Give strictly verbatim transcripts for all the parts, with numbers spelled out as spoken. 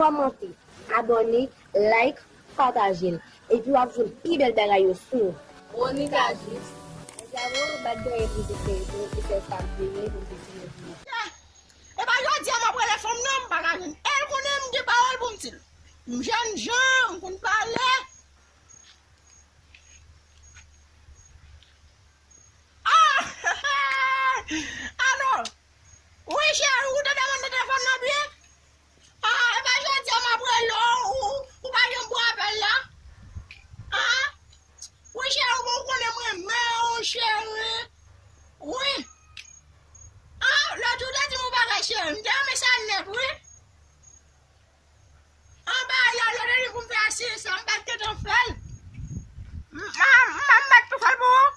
Kòmante, abòne, like, pataje l. Epi w ap jwenn pi bèl bagay yo sou Monica Jus. Mezanmi, bat dèyè pou se, pou se sa m vini, pou se ti nèg vini. E pa jodi a m ap rele fanm nan, m pa ka jwenn. E l konnen m gen pawòl pou m di l. M jènjan, m konn pale. Ah! Alo! Wi, cheri, ou te demann telefòn nan byen? Ah, e pa jodi a m ap rele w, ou, ou pa janm pran apèl la? Ah? Wi, cheri, bon, ou konnen m renmen w, cheri. Wi. Ah, lòt jou ou te di m yon bagay, cheri. M te renmen sa nèt, wi. Anba la, lè li pou m fè asirans la, m pa t gentan fè l. M, m, m, m pa t pou fè l pou ou.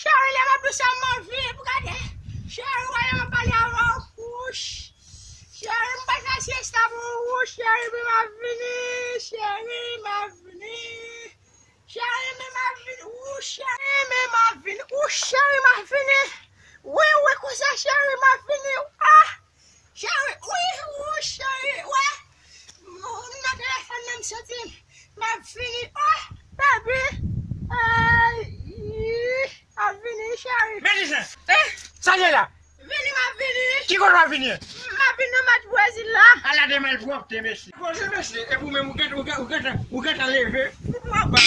Cheri, lè m ap di sa, m anvi pou gade. Cheri, wè lè m ap pale avè w. Wouch. Cheri, m pa t fè asirans la pou ou. Wouch, cheri, men m ap vini. Cheri, men m ap vini. Cheri, men m ap vini. Wouch, cheri, men m ap vini. Wouch, cheri, m ap vini. Wi, wi, konsa, cheri, m ap vini. Ah! Cheri, wi, wi, cheri, wi. M nan telefòn nan, m santi m ap vini. Oh, baby. Ay, m ap vini, cheri. Medisyen! Eh? Sa l ye la? Vini, m ap vini. Ki kote w ap vini? M ap vini nan match Brezil la. Ala de malpwòpte, mesye. Poze, mesye, epi w menm, ou gentan, ou gentan, ou gentan, ou gentan leve. Ou ap ba.